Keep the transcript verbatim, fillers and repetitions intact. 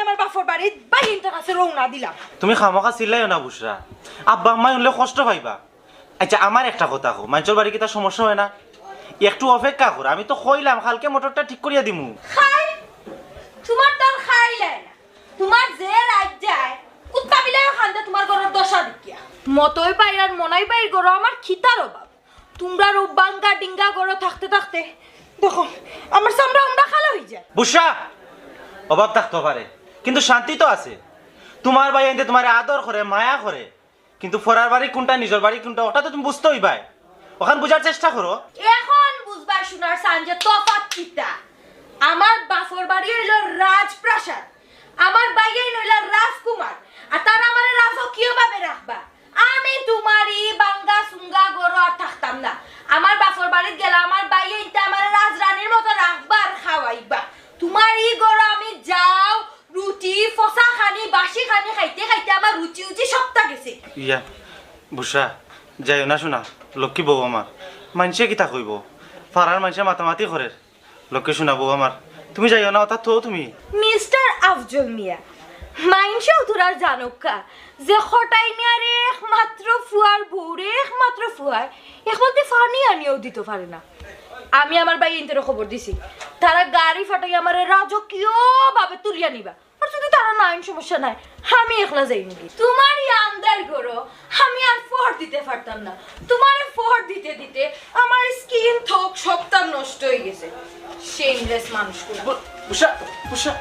আমার বাপর বাড়িত ভাইয়াইন্তর কাছে রওনা দিলাম। তুমি খামোখা চিল্লাইও না বুশরা, আব্বা আম্মায় হুনলে কষ্ট পাইবা। আচ্ছা, আমার একটা কথা কও, মাইনষর বাড়ি কিতা সমস্যা অয় না? একটু অপেক্ষা করো, আমি তো কইলাম কালকে মোটরটা ঠিক করিয়া দিমু। খাই, তুমার তার খাইলায় না। তুমার যে রাইত যায়, কুত্তা বিলাইও কান্দে তুমার ঘরর দশা দেখিয়া। মতই ভাইর আর মনাই ভাইর ঘরো আমার খিতার অভাব। তুমরার অউ ভাঙ্গা ডিঙ্গা ঘরো থাকতে থাকতে দেখো, আমার চামড়া উমরা কালা অইযায়। বুশরা, অভাব থাকতো পারে, কিন্তু শান্তি তো আছে। তুমার ভাইয়াইন্তে তুমারে আদর করে, মায়া করে, কিন্তু পরার বাড়ি কুনটা, নিজর বাড়ি কুনটা, ওটা তো তুমি বুঝতে অইবায়। অখান বুঝার চেষ্টা করো। এখন বুঝবায় সোনার চান যে তফাত কিতা। আমার বাপর বাড়ি অইলো রাজপ্রাসাদ, আমার ভাইয়াইন অইলা রাজকুমার, আর তারা আমারে রাজকীয় ভাবে রাখবা। আমি তুমার ই ভাঙ্গা চুঙ্গা ঘরো আর থাকতাম না। আমার বাপর বাড়িত গেলে আমার ভাইয়াইন্তে আমারে রাজরানীর মতো রাখবা আর খাওয়াইবা। তুমার ই ঘরো আমি যাও রুটি, ফসা খানি, বাসি খানি খাইতে খাইতে আমার রুচি উচি সবটা গেছে। ইয়া, বুশরা, যাইও না সোনা, লক্ষ্মী বউ আমার। মাইনষে কিতা কইবো? পাড়ার মাইনষে মাতামাতি করের। লক্ষ্মী সোনা বউ আমার, তুমি যাইও না, ওটা তো তুমি। মিস্টার আফজল মিয়া, মাইনষেও তুরার জানউক্কা যে কটাই মিয়ার একমাত্র ফুয়ার বউরে একমাত্র ফুয়ায় এক বালতি পানি আনিয়াও দিতো পারে না। আমি আমার ভাইয়াইন্তরে খবর দিছি, তারা গাড়ি ফাটাই আমারে রাজকীয় ভাবে তুলিয়া নিবা। আর যদি তারা না আইন, সমস্যা নাই, আমি একলা যাইমুগি। তুমার ই আন্দার ঘরো আমি আর ফর দিতে পারতাম না। তুমারে ফর দিতে দিতে আমার স্কিন থক সবটা নষ্ট অইগেছে। শেমলেস মানুষগুলা। বুশরা, বুশরা,